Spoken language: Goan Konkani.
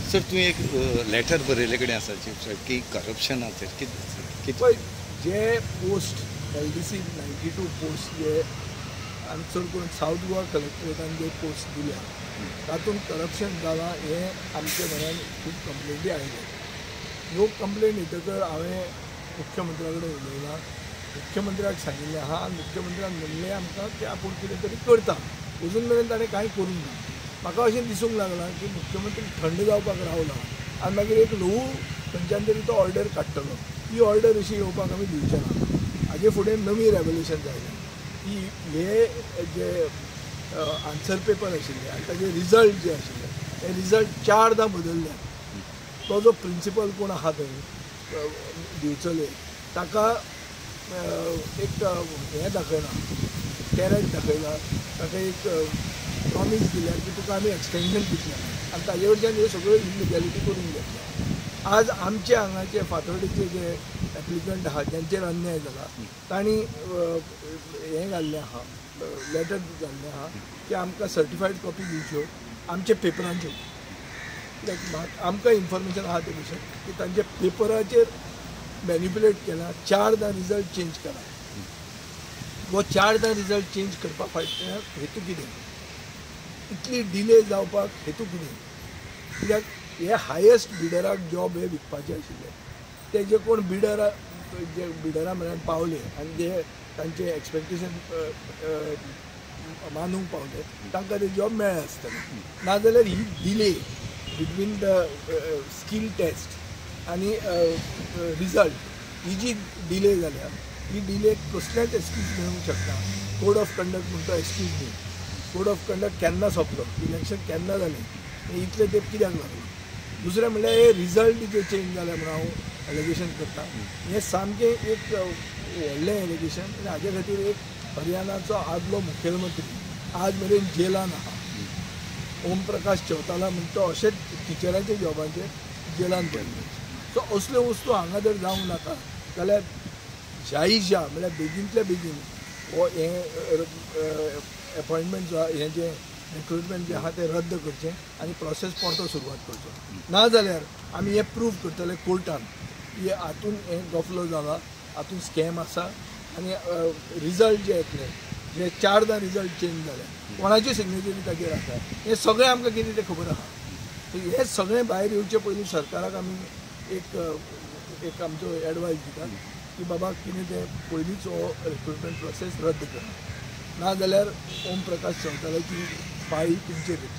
सर, तूं एक लेटर बरयल्ले कडेन आसा चीफ साहेब की करप्शनाचेर कितें? पळय, जे पोस्ट LDC 92 post जे आनी चड करून सावथ गोवा कलेक्टरेटान जे पोस्ट दिल्या तातूंत करप्शन जालां हें आमच्या घरान खूब कंप्लेंटी आयल्यो. ह्यो कंप्लेन येतकर हांवें मुख्यमंत्र्या कडेन उलयलां, मुख्यमंत्र्याक सांगिल्लें आहा आनी मुख्यमंत्र्यान म्हणलें आमकां की आपूण कितें तरी करता. अजून मेरेन ताणें कांय करूंक ना. म्हाका अशें दिसूंक लागलां की मुख्यमंत्री थंड जावपाक रावला आनी मागीर एक ल्हवू खंयच्यान तरी तो ऑर्डर काडटलो. ही ऑर्डर अशी येवपाक आमी दिवचे ना. हाजे फुडें नवी रेवल्युशन जायलें की हे जे आन्सर पेपर आशिल्ले आनी ताजे रिजल्ट जे आशिल्ले ते रिजल्ट 4दां बदलले. तो जो प्रिंसिपल कोण आहा थंय दिवचले ताका एक हें दाखयलां, कॅरेट दाखयला, ताका एक प्रॉमीस दिल्या की तुका आमी एक्सटेंशन दितले आनी ताजे कडच्यान ह्यो सगळ्यो इलिगॅलिटी करून घेतल्या. आज आमचे हांगाचे फातोर्डेचे जे एप्लिकंट आहा ज्यांचेर अन्याय जाला तांणी हें घाल्लें आहा, लेटर घाल्लें आहा की आमकां सर्टिफायड कॉपी दिवच्यो आमच्या पेपरांच्यो. कित्याक आमकां इन्फॉर्मेशन आहा ते भशेन की तांच्या पेपराचेर मॅनिपुलेट केला, 4दां रिजल्ट चेंज केला. हो 4दां रिजल्ट चेंज करपा फाटल्यान हेतू कितें, इतली डिले जावपाक हेतू कितें? कित्याक हे हायेस्ट बिडराक जॉब हे विकपाचे आशिल्ले. ते जे कोण बिडर जे बिडरा म्हळ्यार पावले आनी जे तांचे एक्सपेक्टेशन मानूंक पावले तांकां ते जॉब मेळ्ळे आसतले. नाजाल्यार ही delay between the skill test आनी रिजल्ट ही जी डिले जाल्या ही डिले कसलेच एक्सक्यूज मेळूंक शकना. कोड ऑफ कंडक्ट म्हणटा एक्सक्यूज न्ही. कोड ऑफ कंडक्ट केन्ना सोंपलो, इलेक्शन केन्ना जालें, इतले तेंप कित्याक लागलो? दुसरें म्हणल्यार हे रिजल्ट जे चेंज जाले म्हणून हांव एलिगेशन करता, हें सामकें एक व्हडलें एलिगेशन आनी हाजे खातीर एक हरियाणाचो आदलो मुखेलमंत्री आज मेरेन जेलान आहा, ओम प्रकाश चौताला म्हणटा तो अशेंच टिचरांच्या जॉबाचेर जेलान पडले. सो असल्यो वस्तू हांगा जर जावंक नाका जाल्यार जायशा म्हणल्यार बेगीनतल्या बेगीन हो हें एपॉयंटमेंट जो हें जें रिक्रुटमेंट जें आहा तें रद्द करचें आनी प्रोसेस परतो सुरवात करचो. ना जाल्यार आमी हें प्रूव करतले कोर्टान की हातून हें गफलो जाला, हातून स्कॅम आसा आनी रिजल्ट जे येतले जे 4दां रिजल्ट चेंज जाले कोणाच्यो सिग्नेचरी ताजेर आसा हें सगळें आमकां कितें तें खबर आहा. हें सगळें भायर येवचे पयलीं सरकाराक आमी एक एक आमचो एडवायस दिता की बाबा कितें तें पयलींच हो रिक्रुटमेंट प्रोसेस रद्द करा, ना जाल्यार ओम प्रकाश चौतालाची पाळी तुमचेर येतली.